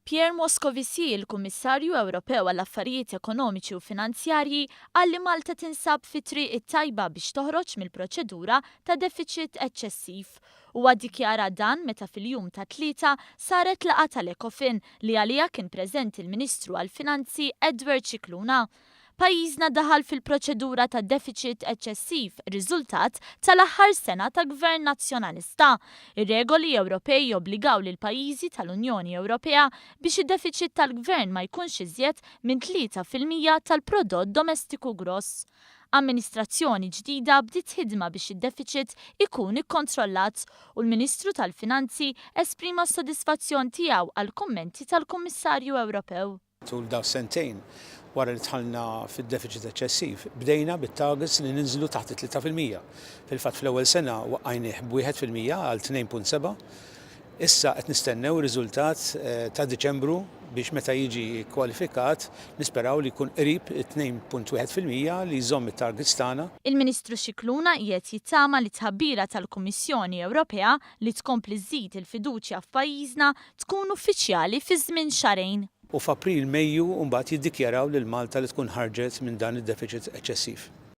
Pierre Moscovici, il-Kummissarju Ewropew għall-Affarijiet Ekonomiċi u Finanzjarji, qal li Malta tinsab fit-triq it-tajba biex toħroġ mill-proċedura ta' defiċit eċċessiv. Huwa ddikjara dan meta fil-jum tat-Tlieta saret laqgħa tal-Ecofin li għaliha kien preżenti l-Ministru għall-Finanzi Edward Scicluna. Pajjiżna daħal fil-proċedura ta' defiċit eċċessiv riżultat tal-aħħar sena ta' Gvern Nazzjonalista. Ir-regoli Ewropej jobbligaw lill-pajjiżi tal-Unjoni Ewropea biex id-defiċit tal-Gvern ma jkunx iżjed minn 3% tal-prodott domestiku gross. Amministrazzjoni ġdida bdiet ħidma biex id-defiċit ikun ikkontrollat u l-Ministru tal-Finanzi esprima s-sodisfazzjon tiegħu għall-kummenti tal-Kummissarju Ewropew. Tul dawn is-sentejn, wara li dħalna fid-defiċit eċċessiv, bdejna bit-targets li ninżlu taħt it-3%. Fil-fatt fl-ewwel sena waqqajnih b'1% għal 2.7. Issa qed nistennew ir-riżultat ta' Diċembru biex meta jiġi kkwalifikat nisperaw li jkun qrib it-2.1% li jżomm it-targets tagħna. Il-Ministru Scicluna qiegħed jittama li t-tħabbira tal-Kummissjoni Ewropea li tkompli żżid il-fiduċja f'pajjiżna tkun uffiċjali fi żmien xahrejn. U f'April, Mejju mbagħad jiddikjaraw lil Malta li tkun ħarġet minn dan id-defiċit eċċessiv.